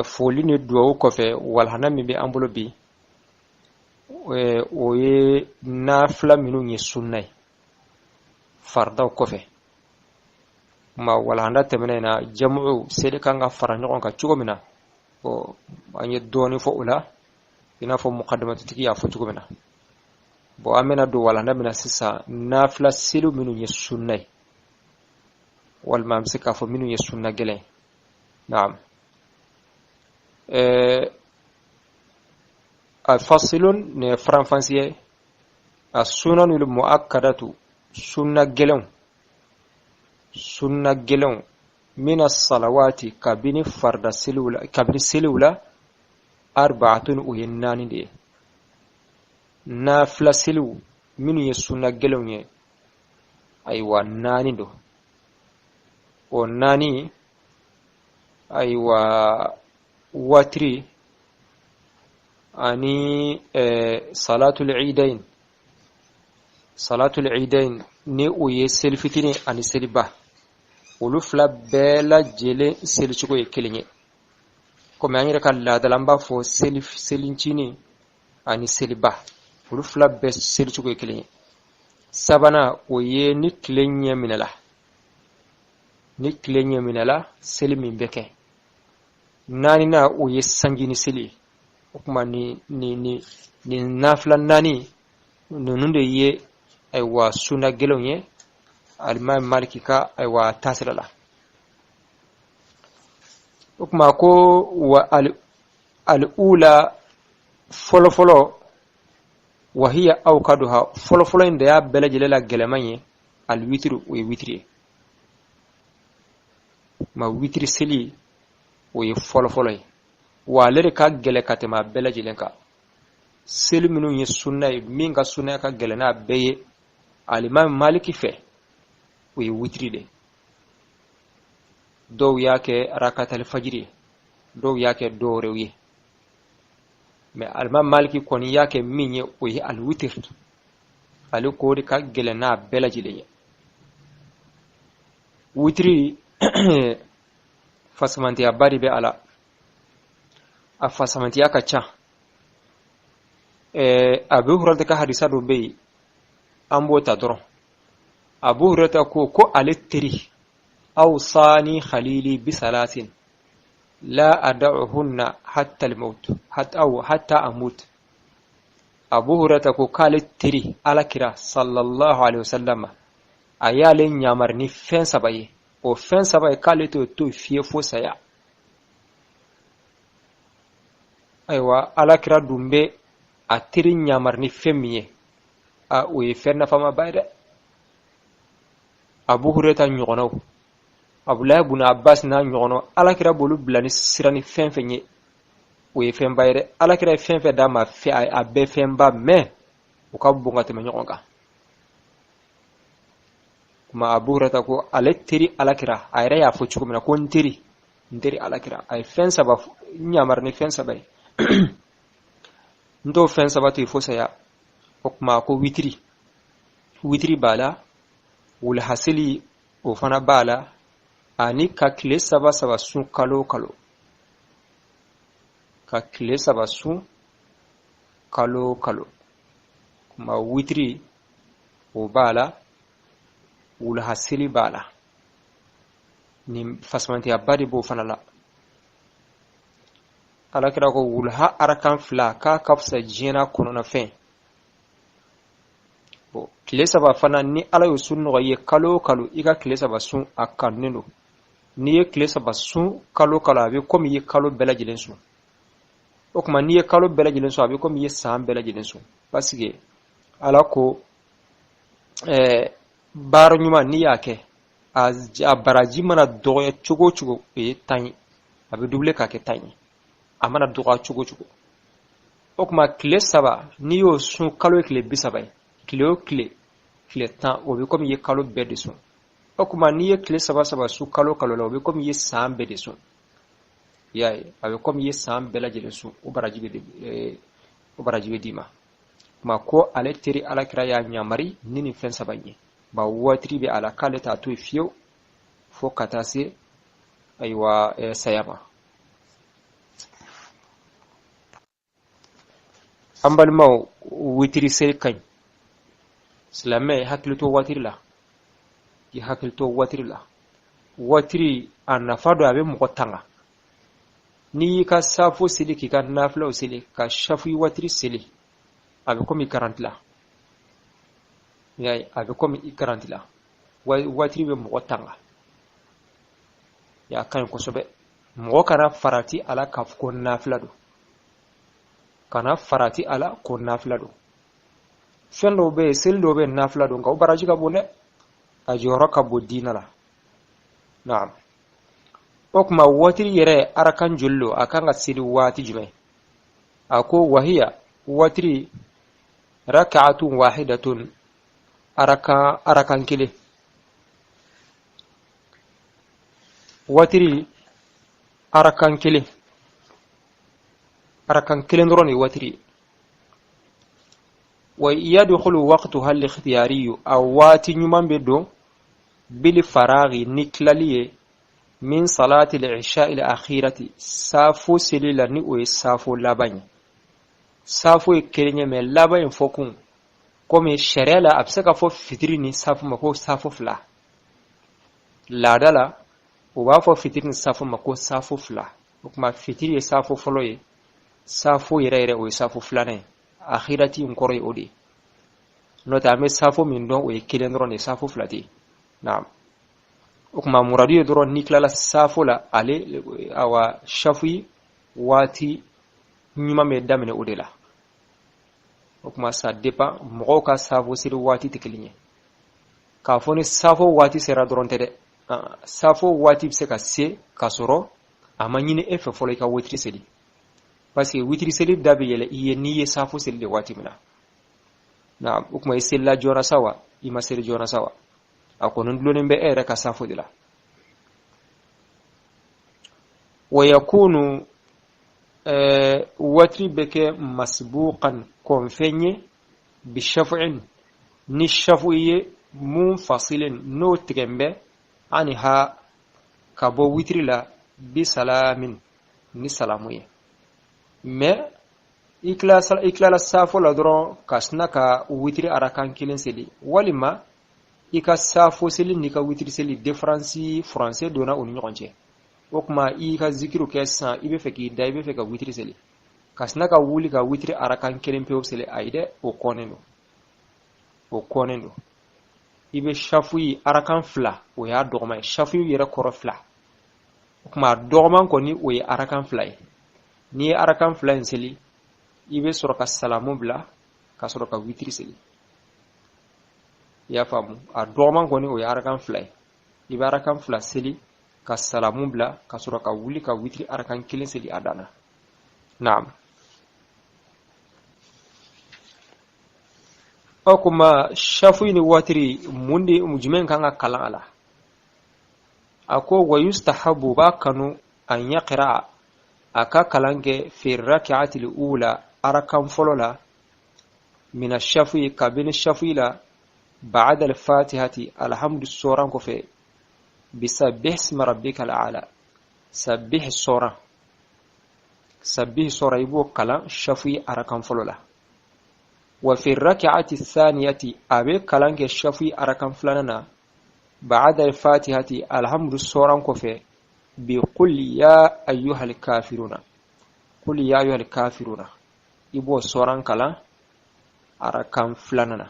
Foli ni duwawu kɔfɛ, walahana min bɛ an bolo bi, o ye nafila minnu ye sunna ye faridaw kɔfɛ. Kuma walahanda tɛmɛnen in na, jamuw seli kan ka fara ɲɔgɔn kan cogo min na, bon, an ye dɔɔnin fɔ o la, i n'a fɔ mukadamatutigi y'a fɔ cogo min na. Bon, an bɛna don walahanda min na sisan, nafila seli minnu ye sunna ye, walima an bɛ se k'a fɔ minnu ye sunna gɛlɛn ye. Naam. A fasilun nin ye faranfansi ye. A sunanul muakkadatu, sunna gɛlɛnw, sunna gɛlɛnw, mina salawati, kabini farida seliw la, kabini seliw la, arbaatun, o ye naani de ye. Nafila seliw minnu ye sunna gɛlɛnw ye, ayiwa, naani don. O naani, ayiwa, watiri ani salatul idain. Salatul idain ni o ye seli fitinin ani seliba, olu fila bɛɛ lajɛlen selicogo ye kelen ye. Komi an yɛrɛ ka laadala, an b'a fɔ seli selincinin ani seliba, olu fila bɛɛ selicogo ye kelen ye. Sabanan, o ye ni tile ɲɛ minɛla, ni tile ɲɛ minɛla, seli min bɛ kɛ. Naaninan, o ye sanjini seli ye. O tuma ni nafila naani ninnu de ye, ayiwa, sunna gɛlɛnw ye alimami Maliki ka, ayiwa, taasira la. O tuma ko wa al-ula, fɔlɔfɔlɔ, wahiya awkaduha, fɔlɔfɔlɔ in de y'a bɛɛ lajɛlen la gɛlɛman ye, alwitiri, o ye witiri ye. Ma witiri seli, o ye fɔlɔfɔlɔ ye, wa ale de ka gɛlɛ ka tɛmɛ a bɛɛ lajɛlen kan. Seli minnu ye sunna ye, min ka sunnaya ka gɛlɛn n'a bɛɛ ye alimami Maliki fɛ, o ye witiri de. Dɔw y'a kɛ rakatali fajiri ye, dɔw y'a kɛ dɔwɛrɛw ye, mɛ alimami Maliki kɔni y'a kɛ min ye, o ye alwitiri. Ale ko de ka gɛlɛn n'a bɛɛ lajɛlen ye. Witiri fasamantiyaba de bɛ a la, a fasamantiya ka ca. Abu Hurata ka hadisa dɔ bɛ yen, an b'o ta dɔrɔn. Abu Hurata ko ale teri, awsani khalili bisalasin la ada'uhunna hatta al-maut hatta aw hatta amut. Abu Hurata ko k'ale teri Alakira sallallahu alaihi wasallam a y'ale ɲamari ni fɛn saba ye. O fɛn saba ye, k'ale t'o to fiye fo saya. Ayiwa, Alakira dun bɛ a teri ɲamari ni fɛn min ye, a o ye fɛn nafamaba ye dɛ. Abu Hurata ɲɔgɔnnaw, Abulayi bun Abbas n'a ɲɔgɔnnaw, Alakira b'olu bila ni sira ni fɛn fɛn ye, o ye fɛnba ye dɛ. Alakira ye fɛn fɛn d'a ma, a bɛɛ fɛnba, mɛ u ka bon ka tɛmɛ ɲɔgɔn kan. Kuma Abu Hurata ko ale teri Alakira, a yɛrɛ y'a fɔ cogo min na, ko n teri Alakira a ye fɛn saba n yamari ni fɛn saba ye, n t'o fɛn saba to yen fo saya. O kuma ko witiri, witiri b'a la, wulahaseli o fana b'a la, ani ka tile saba saba sun kalo o kalo, ka tile saba sun kalo o kalo. Kuma witiri o b'a la, wulahaseli b'a la, nin fasamantiyaba de b'o fana la. Alakira ko wulaha arakan fila k'a ka fisa diɲɛ n'a kɔnɔnafɛn. Bon, tile saba fana, ni Ala y'o sun nɔgɔya i ye kalo o kalo, i ka tile saba sun, a kanunen don. N'i ye tile saba sun kalo o kalo, a bɛ komi i ye kalo bɛɛ lajɛlen sun. O tuma n'i ye kalo bɛɛ lajɛlen sun, a bɛ komi i ye san bɛɛ lajɛlen sun, parce que Ala ko baara ɲuman, n'i y'a kɛ, a baraji mana dɔgɔya cogo o cogo, o ye 10 ye, a bɛ double k'a kɛ 10 ye, a mana dɔgɔya cogo o cogo. O tuma tile saba, n'i y'o sun, kalo ye tile 30 ye, tile o tile tile 10, o bɛ komi i ye kalo bɛɛ de sun. O tuma n'i ye tile saba saba sun kalo kalo la, o bɛ komi i ye san bɛɛ de sun. I y'a ye, a bɛ komi i ye san bɛɛ lajɛlen sun, o baraji bɛ d'i ma. Kuma ko ale teri Alakira y'a ɲamari ni nin fɛn saba in ye, ba waatiri bɛ a la, k'ale t'a to yen fiyewu fo ka taa se, ayiwa, saya ma. An balimaw, witiri seli ka ɲi. Silamɛ, i hakili to watiri la, i hakili to watiri la. Watiri a nafa dɔ, a bɛ mɔgɔ tanga. N'i y'i ka safo seli, k'i ka nafilaw seli, ka shafi watiri seli, a bɛ komi i garantila. A bɛ komi i garantila. Watiri bɛ mɔgɔ tanga, y'a ka ɲi kosɛbɛ. Mɔgɔ kana farati a la k'a fɔ ko nafila don, kana farati a la ko nafila don. Fɛn dɔw bɛ yen, seli dɔw bɛ yen, nafila don, nka o baraji ka bon dɛ, a jɔyɔrɔ ka bon diinɛ la. Naam. O tuma watiri yɛrɛ arakan joli don? A kan ka seli waati jumɛn? A ko wahiya, watiri, rakaatun wahidatun, arakan kelen. Watiri arakan kelen, arakan kelen dɔrɔn de ye watiri ye. Wa yadkhulu waqtuha al-ikhtiyariyu, a waati ɲuman bɛ don bil faraghi, ni tilali ye, min salati al-isha al-akhirati, safo seli la, ni o ye safo laban ye. Safo ye kelen ye, mɛ laban in fɔ kun, komi sariya la a bɛ se ka fɔ fitiri ni safo ma ko safo fila. Laada la, u b'a fɔ fitiri ni safo ma ko safo fila. O tuma fitiri ye safo fɔlɔ ye, safo yɛrɛ yɛrɛ o ye safo filanan ye. Akhirati in kɔrɔ ye o de ye. N'o tɛ, an bɛ safo min dɔn, o ye kelen dɔrɔn de ye, safo fila tɛ yen. Naam. O tuma muradu ye dɔrɔn, n'i tilala safo la, ale awa shafi waati ɲuman bɛ daminɛ o de la. O tuma ça dépend, mɔgɔw ka safo seli waati tɛ kelen ye. K'a fɔ ni safo waati sera dɔrɔn tɛ dɛ. Safo waati bɛ se ka se k'a sɔrɔ a ma ɲini e fɛ fɔlɔ i ka witiri seli, parce que witiri seli da bɛ yɛlɛ i ye n'i ye safo seli de waati min na. Na o tuma i selila joona sa wa, i ma seli joona sa wa, a kɔni dulonnen bɛ e yɛrɛ ka safo de la. Wa yakunu, watiri bɛ kɛ masbuqan, kɔnfɛn ye, bishafu'in, ni shafu ye, munfasilin, n'o tigɛn bɛ, anha, ka bɔ witiri la, bi salamin, ni salamu ye. Mɛ i tilala safo la dɔrɔn ka sina ka witiri arakan kelen seli, walima i ka safo seli n'i ka witiri seli, différence furancɛ donna u ni ɲɔgɔn cɛ. O tuma i y'i ka zikiru kɛ sisan, i bɛ fɛ k'i da, i bɛ fɛ ka witiri seli, ka sina ka wuli ka witiri arakan kelen pewu seli, ayi dɛ, o kɔnnen don, o kɔnnen don. I bɛ shafuyi arakan fila, o y'a dɔgɔman ye. Shafuyi yɛrɛ kɔrɔ fila. O tuma a dɔgɔman kɔni, o ye arakan fila ye. N'i ye arakan fila in seli, i bɛ sɔrɔ ka salamu bila ka sɔrɔ ka witiri seli. I y'a faamu? A dɔgɔman kɔni, o ye arakan fila ye. I bɛ arakan fila seli ka salamu bila ka sɔrɔ ka wuli ka witiri arakan kelen seli, a danna. Naam. O kuma shafuyi ni watiri, mun de, jumɛn kan ka kalan a la? A ko wa yustahabu, b'a kanu, an yaqra, a ka kalan kɛ, fi raki'atil ula, arakan fɔlɔ la, mina shafuyi, kabini shafuyi la, ba'da al-fatihati, alhamdu soran kɔfɛ, bisabbih isma rabbika al-a'la, sabbih soran, sabbih soran, i b'o kalan shafuyi arakan fɔlɔ la. Wa fi raki'ati thaniyati, a bɛ kalan kɛ shafuyi arakan filanan na, ba'da al-fatihati, alhamdu soran kɔfɛ, bi qul ya ayyuhal kafiruna, qul ya ayyuhal kafiruna, i b'o soran kalan arakan filanan na.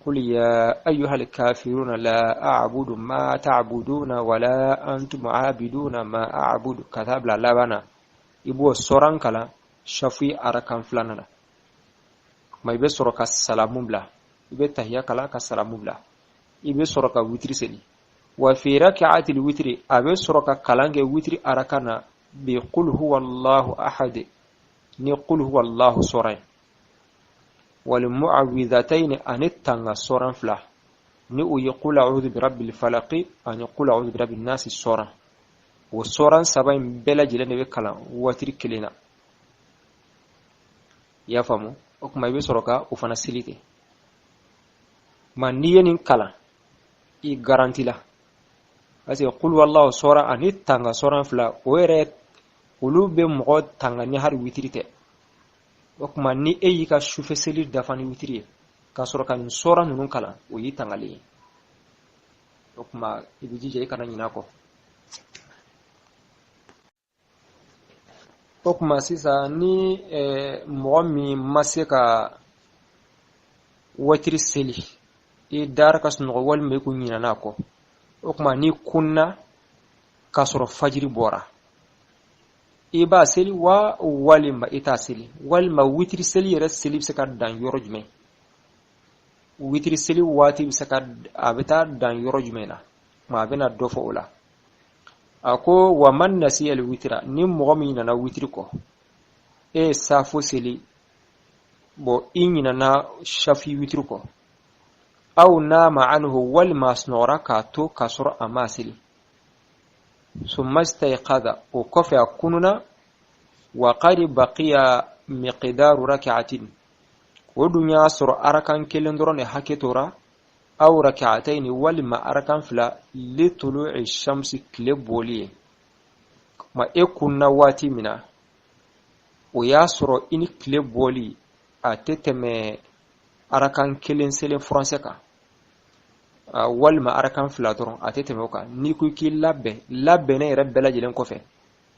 Qul ya ayyuhal kafiruna la a'budu ma ta'buduna wala antum a'biduna ma a'budu, ka taa bila laban na, i b'o soran kalan shafuyi arakan filanan na. Ma i bɛ sɔrɔ ka salamu bila, i bɛ tahiya kalan ka salamu bila, i bɛ sɔrɔ ka witiri seli. Wa fi raki'atil witiri, a bɛ sɔrɔ ka kalan kɛ witiri arakan na, bi qul huwa allahu ahad, ni qul huwa allahu sɔrɔ ye, wal mu'awwidhatayn, ani tanga sɔran fila, ni o ye qul a'udhu bi rabbil falaqi ani qul a'udhu bi rabbin nasi sɔran. O sɔran saba in bɛɛ lajɛlen de bɛ kalan watiri kelen na. I y'a faamu? O tuma i bɛ sɔrɔ ka o fana seli ten. Ma n'i ye nin kalan, i garanti la, parce que qul wallahu sɔra ani tanga sɔran fila, o yɛrɛ olu bɛ mɔgɔ tanga ni hali witiri tɛ. O tuma ni e y'i ka sufɛ seli dafa ni witiri ye ka sɔrɔ ka nin sɔra ninnu kalan, o y'i tangalen ye. O tuma i bɛ jija i kana ɲinɛ a kɔ. O tuma sisan ni mɔgɔ min ma se ka witiri seli, i dara ka sunɔgɔ walima i kun ɲinɛna a kɔ, o tuma n'i kunna k'a sɔrɔ fajiri bɔra, i b'a seli wa walima i t'a seli? Walima witiri seli yɛrɛ seli bɛ se ka dan yɔrɔ jumɛn? Witiri seli waati bɛ se ka a bɛ taa dan yɔrɔ jumɛn na? Tuma a bɛna dɔ fɔ o la. A ko wa man nasiya al witira, ni mɔgɔ min ɲinana witiri kɔ, e ye safo seli, bɔn i ɲinana shafi witiri kɔ, aw nama anhu, walima a sunɔgɔra k'a to k'a sɔrɔ a m'a seli, summa stayqadha, o kɔfɛ a kununa, wa qad baqiya miqdaru rak'atin, o dun y'a sɔrɔ arakan kelen dɔrɔn de hakɛ tora, aw rak'ataini, walima arakan fila, li tulu'i shamsi, tile bɔli ye. Ma e kunna waati min na, o y'a sɔrɔ i ni tile bɔli a tɛ tɛmɛ arakan kelen selen furancɛ kan, walima arakan fila dɔrɔn, a tɛ tɛmɛ o kan. N'i ko k'i labɛn, labɛnnen yɛrɛ bɛɛ lajɛlen kɔfɛ,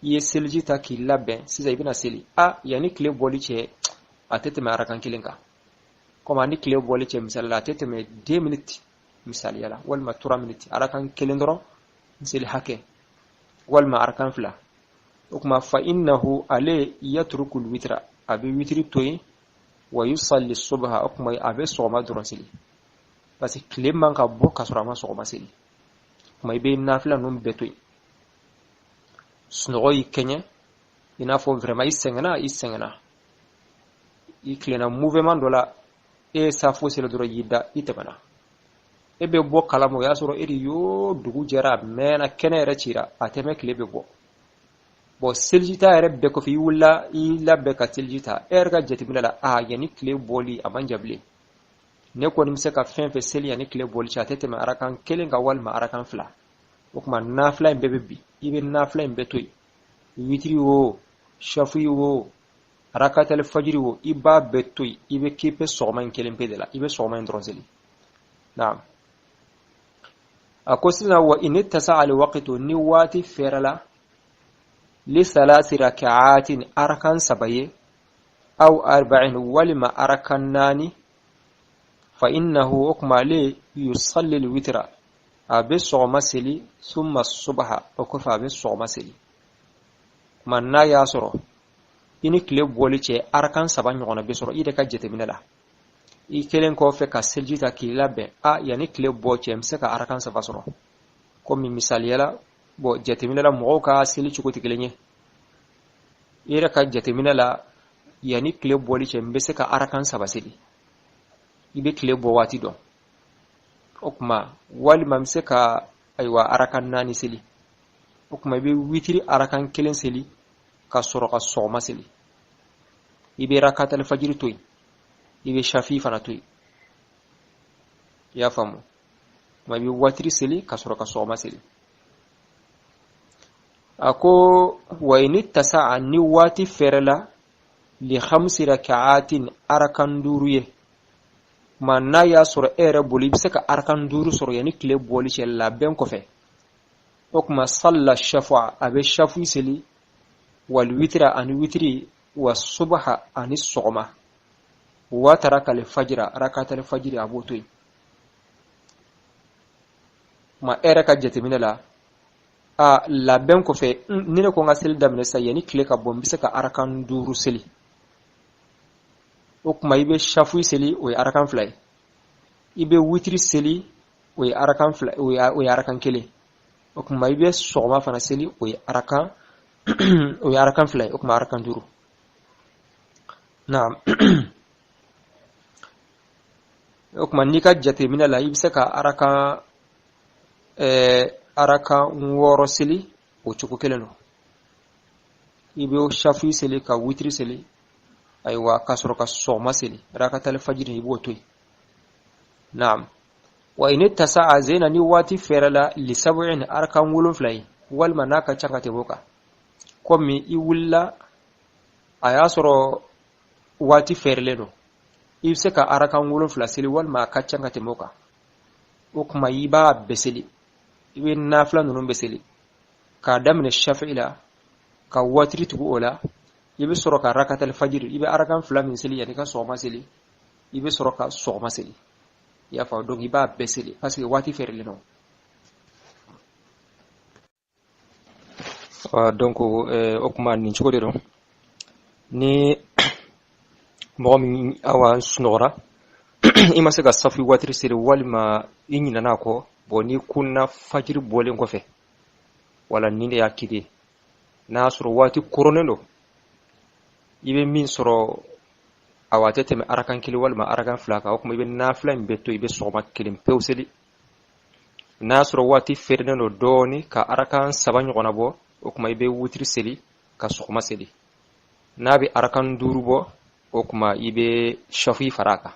i ye seliji ta k'i labɛn, sisan i bɛna seli, a yanni tile bɔli cɛ a tɛ tɛmɛ arakan kelen kan. Komi ani tile bɔli cɛ, misali la, a tɛ tɛmɛ 2 minutes misaliya la, walima 3 minutes, arakan kelen dɔrɔn seli hakɛ, walima arakan fila. O tuma fa innahu, ale yatrukul witra, a bɛ witiri to yen, wa yusalli subha, o tuma a bɛ sɔgɔma dɔrɔn seli, parce que tile man ka bɔ k'a sɔrɔ a ma sɔgɔma seli. O tuma i bɛ nafila ninnu bɛɛ to yen. Sunɔgɔ y'i kɛɲɛ, i n'a fɔ vraiment i sɛgɛnna, i sɛgɛnna, i tilenna mouvement dɔ la, e ye safo seli dɔrɔn, y'i da, i tɛmɛna, e bɛ bɔ kalama, o y'a sɔrɔ e de y'o dugu jɛra, a mɛnna, kɛnɛ yɛrɛ cira, a tɛmɛ tile bɛ bɔ. Bɔn seliji ta yɛrɛ bɛɛ kɔfɛ, i wulila, i labɛn ka seliji ta, e yɛrɛ ka jateminɛ la, a yanni tile bɔli a man jan bilen, ne kɔni bɛ se ka fɛn fɛn seli yanni tile bɔli cɛ, a tɛ tɛmɛ arakan kelen kan walima arakan fila. O tuma nafila in bɛɛ bɛ bin, i bɛ nafila in bɛɛ to yen, witiri o, shafi o, rakatali fajiri o, i b'a bɛɛ to yen, i bɛ kepe sɔgɔma in kelen pe de la, i bɛ sɔgɔma in dɔrɔn seli. Naam. A ko sisan wa in ittasa al waqtu, ni waati fɛrɛla, li salasi rakaatin, arakan saba ye, aw arba'in, walima arakan naani, fa innahu, o kuma ale yusalli al witra, a bɛ sɔgɔma seli, summa subha, o kɔfɛ a bɛ sɔgɔma seli. Kuma n'a y'a sɔrɔ i ni tile bɔli cɛ arakan saba ɲɔgɔnna bɛ sɔrɔ i yɛrɛ ka jateminɛ la, i kelen kɔfɛ ka seliji ta k'i labɛn, a yanni tile bɔ cɛ n bɛ se ka arakan saba sɔrɔ. Komi misaliya la, bɔn jateminɛ la, mɔgɔw ka seli cogo tɛ kelen ye. I yɛrɛ ka jateminɛ la, yanni tile bɔli cɛ n bɛ se ka arakan saba seli, i bɛ tile bɔ waati dɔn. O tuma walima n bɛ se ka ayiwa arakan naani seli. O tuma i bɛ witiri arakan kelen seli ka sɔrɔ ka sɔgɔma seli, i bɛ rakatali fajiri to yen, i bɛ shafi fana to yen. I y'a faamu? Tuma i bɛ watiri seli ka sɔrɔ ka sɔgɔma seli. A ko wa in ittasa'a, ni waati fɛrɛla, li khamsi raka'atin, arakan duuru ye. Tuma n'a y'a sɔrɔ e yɛrɛ bolo i bɛ se ka arakan duuru sɔrɔ yanni tile bɔli cɛ labɛn kɔfɛ, o tuma salla shafa, a bɛ shafi seli, wal witra, ani witiri, wa subaha, ani sɔgɔma, wa taraka al fajira, rakatal fajiri a b'o to yen. Tuma e yɛrɛ ka jateminɛ la, a labɛn kɔfɛ, ni ne ko n ka seli daminɛ sisan yanni tile ka bɔ, n bɛ se ka arakan duuru seli. O tuma i bɛ shafi seli, o ye arakan fila ye, i bɛ witiri seli, o ye arakan fila, o ye arakan kelen. O tuma i bɛ sɔgɔma fana seli, o ye arakan fila ye, o tuma arakan duuru. Naam. O tuma n'i ka jateminɛ la, i bɛ se ka arakan wɔɔrɔ seli, o cogo kelen don. I bɛ shafi seli ka witiri seli, ayiwa, ka sɔrɔ ka sɔgɔma seli, rakatali fajiri i b'o to yen. Naam. Wa in ittasa'a zena, ni waati fɛrɛla, li sab'in, arakan wolonfila ye, walima n'a ka ca ka tɛmɛ o kan. Komi i wulila, a y'a sɔrɔ Waati fɛrɛlen don, i bɛ se ka arakan 7 seli walima a ka ca ka tɛmɛ o kan. O tuma i b'a bɛɛ seli, i bɛ nafila ninnu bɛɛ seli k'a daminɛ shafi'i la ka watiri tugu o la. I bɛ sɔrɔ ka rakatal fajiri, i bɛ arakan 2 min seli yanni i ka sɔgɔma seli, i bɛ sɔrɔ ka sɔgɔma seli. I y'a faamu? Donc i b'a bɛɛ seli parce que waati fɛrɛlen don. Donc o tuma nin cogo de don. Ni mɔgɔ min awa sunɔgɔra, i ma se ka safi watiri seli walima i ɲinɛna a kɔ, bon, n'i kunna fajiri bɔlen kɔfɛ, wala nin de y'a kiti. N'a y'a sɔrɔ waati koronnen don, i bɛ min sɔrɔ, awa, a tɛ tɛmɛ arakan 1 walima arakan 2 kan, o tuma i bɛ nafila in bɛɛ to, i bɛ sɔgɔma kelen pewu seli. N'a y'a sɔrɔ waati feerelen don dɔɔni ka arakan 3 ɲɔgɔnna bɔ, o tuma i bɛ wutiri seli ka sɔgɔma seli. N'a bɛ arakan 5 bɔ, o tuma i bɛ shafi fara a kan.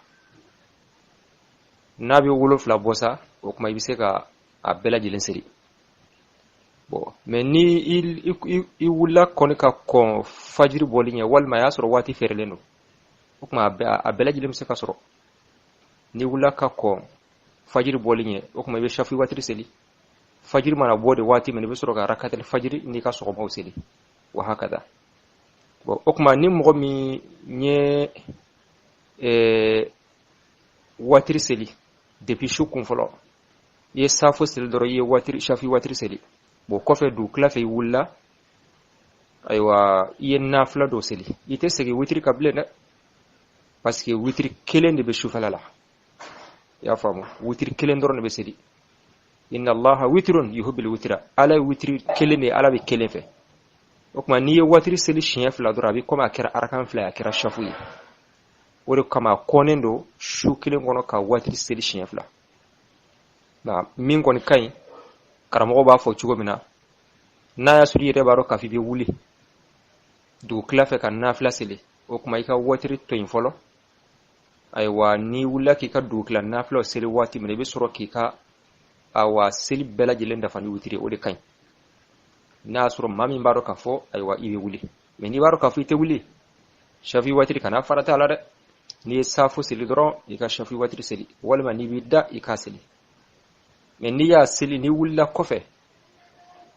N'a bɛ 7 bɔ sa, o tuma i bɛ se ka a bɛɛ lajɛlen seli. Bon, mais ni i wulila kɔni ka kɔn fajiri bɔli ɲɛ, walima a y'a sɔrɔ waati feerelen don, o tuma a bɛɛ lajɛlen bɛ se ka sɔrɔ. N'i wulila ka kɔn fajiri bɔli ɲɛ, o tuma i bɛ shafi watiri seli. Fajiri mana bɔ de waati min, i bɛ sɔrɔ ka rakatal fajiri n'i ka sɔgɔmaw seli, wa hakada. Bon, o tuma ni mɔgɔ min ye watiri seli depuis su kun fɔlɔ, i ye safo seli dɔrɔn, i ye watiri, shafi watiri seli. Bon, kɔfɛ dugutila fɛ, i wulila, ayiwa, i ye nafila dɔ seli, i tɛ segin witiri kan bilen dɛ, parce que witiri kelen de bɛ sufɛla la. I y'a faamu? Witiri kelen dɔrɔn de bɛ seli. Inna Allaha witrun yuhibbil witra. Ala ye witiri kelen de ye, Ala bɛ kelen fɛ. O tuma n'i ye watiri seli siɲɛ 2 dɔrɔn, a bɛ komi a kɛra arakan 2 ye, a kɛra shafu ye. O de kama a kɔnnen don su kelen kɔnɔ ka watiri seli siɲɛ 2. Nka min kɔni ka ɲi, karamɔgɔ b'a fɔ cogo min na, n'a y'a sɔrɔ i yɛrɛ b'a dɔn k'a fɔ i bɛ wuli dugutila fɛ ka nafila seli, o tuma i ka watiri to yen fɔlɔ. Ayiwa, n'i wulila k'i ka dugutila nafilaw seli waati min na, i bɛ sɔrɔ k'i ka, awa, seli bɛɛ lajɛlen dafa ni witiri. O de ka ɲi, n'a y'a sɔrɔ maa min b'a dɔn k'a fɔ, ayiwa, i bɛ wuli. Mais n'i b'a dɔn k'a fɔ i tɛ wuli, shafi watiri kana farata a la dɛ. N'i ye safo seli dɔrɔn, i ka shafi watiri seli, walima n'i b'i da, i k'a seli. Mais n'i y'a seli, n'i wulila kɔfɛ,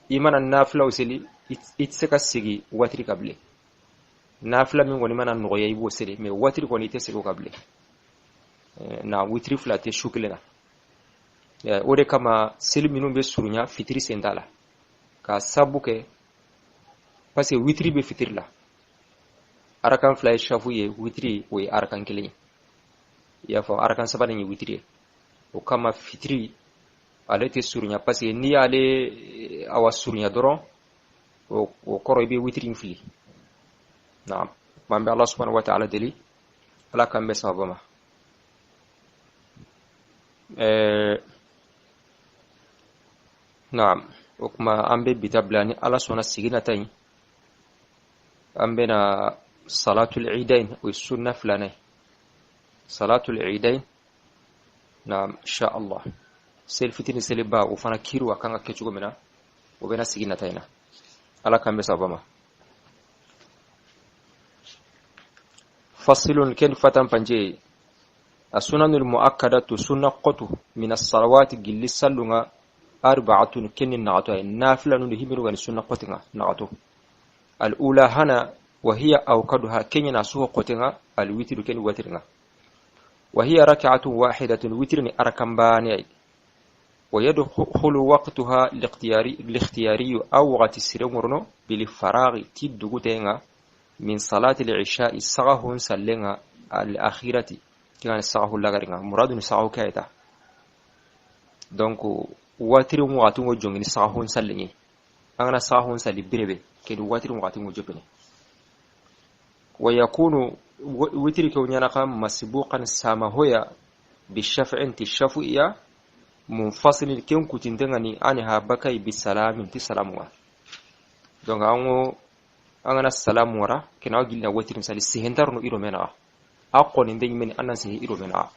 i mana nafilaw seli, i tɛ se ka segin watiri kan bilen. Nafila min kɔni mana nɔgɔya, i b'o seli, mais watiri kɔni, i tɛ segin o kan bilen. Na witiri 2 tɛ su kelen na. O de kama seli minnu bɛ surunya, fitiri sen t'a la, k'a sabu kɛ parce que witiri bɛ fitiri la. Arakan 2 ye shafu ye, witiri o ye arakan 1 ye. I y'a fɔ, arakan 3 nin ye witiri ye. O kama fitiri ale tɛ surunya, parce que n'i y'ale, awa, surunya dɔrɔn, o kɔrɔ i bɛ witiri in fili. Naam, an bɛ Ala subhanahu wa ta'ala deli, Ala k'an bɛn sababa ma. Naam, o kuma an bɛ bi ta bila. Ni Ala sɔnna, sigi nata in, an bɛna salatul idain, o ye sunna filanan ye, salatul idain. Naam, insha Allah, seli fitini, seliba, o fana kiriw a kan ka kɛ cogo min na, o bɛna sigi nata in na. Ala k'an bɛn sababa ma. Fasilun ken fatan panje asunanul muakkadatu, sunna qotu, min as-salawati, gilli sallunga, arba'atun, kenni nagato ay nafila nundu himiru gani sunna qotinga nagato. Al-ula hana, wa hiya awkaduha, kenya na suho qotinga, al-witru, ken witringa, wa hiya rak'atun wahidatun, witrini arakan bani ay ويدخل وقتها الاختياري أو وقت السرمرنو بالفراغ تدغتينغا من صلاة العشاء سغهون سلنغا الأخيرة، كان سغه لغرنغا مراد سغه كايتا. Donc watiri wagati ngo jongini sagahun sallenye, an gana sagahun salli birebe kedi watiri wagati ngo jopene. Wa yakunu witiri ke ñana xa masbuqan samahoya bishaf'in ti shafu'iya munfasilin ken kutintengani ani ha bakay bisalamin ti salamuwa. Donc an go an gana salamu wara kena gilna watirin sali sehentarno iro mena a qoninde ñimeni annan sehe iro mena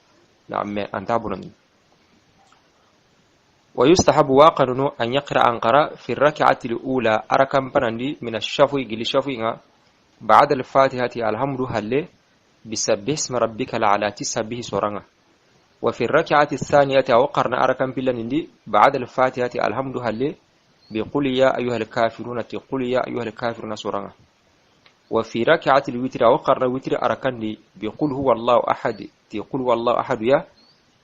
na me anta bononi. ويستحب واقرن أن يقرأ أنقرأ في الركعة الأولى أركان بناندي من الشفوي جلي شفوي بعد الفاتحة الحمد هل Bisabbih isma rabbika al-a'la, ti sabbihi soranga. Wa fi rak'ati thaniyati, aw qarna arakan pillanindi, ba'da al-fatihati, alhamdu halle, bi qul ya ayyuhal kafiruna, ti qul ya ayyuhal kafiruna soranga. Wa fi rak'ati al-witri, aw qarna witri arakandi, bi qul huwa Allahu ahad, ti qul huwa Allahu ahad ya,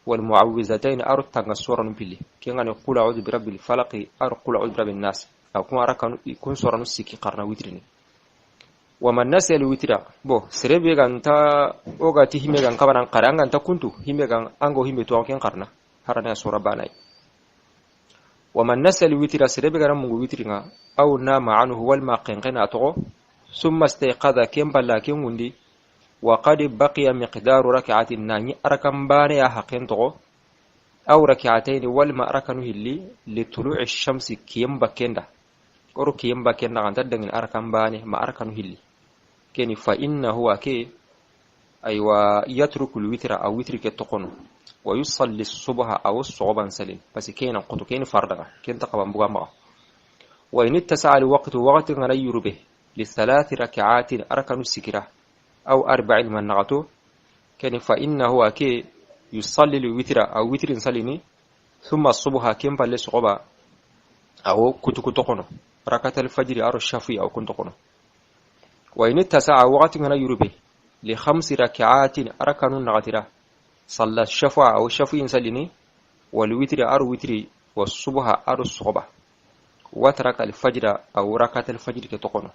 wal mu'awwizatayn, aru tanga soranu pilli kengani qul a'udhu bi rabbil falaq, aru qul a'udhu bi rabbin nas, aw kun arakanu kun soranu siki qarna witri ni. Wa man nasiya al-witra, bo serebe ganta oga ti hime gan kabaran qaranga ta kuntu hime gan ango hime to ken qarna harana sura banai. Wa man nasiya al-witra, serebe gan mungu witri nga aw nama anhu wal ma qinqina to summa istayqadha kem balla kem wundi wa qad baqiya miqdaru rak'atin, nani arakan bane ya haqin to aw rak'atayn wal ma arakanu hilli li tulu'i shamsi kiyam bakenda oro kiyam bakenda ganta dangin arakan bane ma arakanu hilli keni fa inna huwa ke aywa yatruku alwitra aw witri ke tokono wa yusalli subha aw suban salim, parce kena qoto ken fardaga ken taqaban buga ma. Wa in ittasa'a alwaqtu waqti ngana yurube li thalath rak'atin arakanu sikira aw arba'in man naqato keni fa inna huwa ke yusalli alwitra aw witrin salini thumma subha ken palle suba aw kutuku tokono rakat alfajr aw shafi aw kun tokono. Wa in ittasa'a waqti ngana yurube li khamsi rak'atin arakanu naqatira salla shafa'a aw shafi'in salini wal witri aw witri was subha aw suba wa taraka al fajr aw rakat al fajr ke tokono.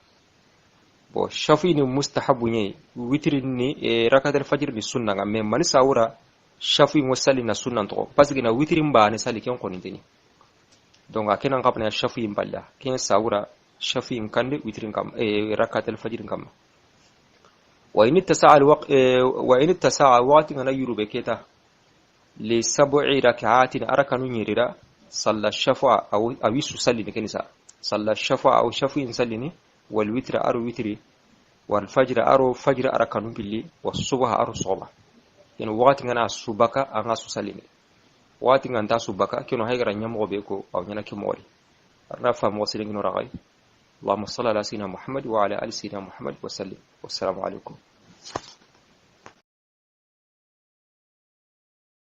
Bo shafi ni mustahabu nye witri ni rakat al fajr ni sunna nga me man sawura shafi ngo sali na sunna to parce que na witri mba ne sali ken ko ni donc akena ngapna shafi mballa ken sawura shafi kande witri kam rakat al fajr kam. Wa in ittasa'a al waqt wa in ittasa'a waqti ngana yurube keta li sab'i rak'atin arakanu nyirira salla shafa'a aw awisu salli kenisa salla shafa'a aw shafi'in sallini wal witra aru witri wal fajr aru fajr arakanu billi was subha aru subha ken waqti ngana subaka anga su sallini waqti nganta subaka keno haygara nyamo be ko aw nyana ke mori rafa mo sirin no ragai. اللهم صل على سيدنا محمد وعلى آل سيدنا محمد وسلم، والسلام عليكم.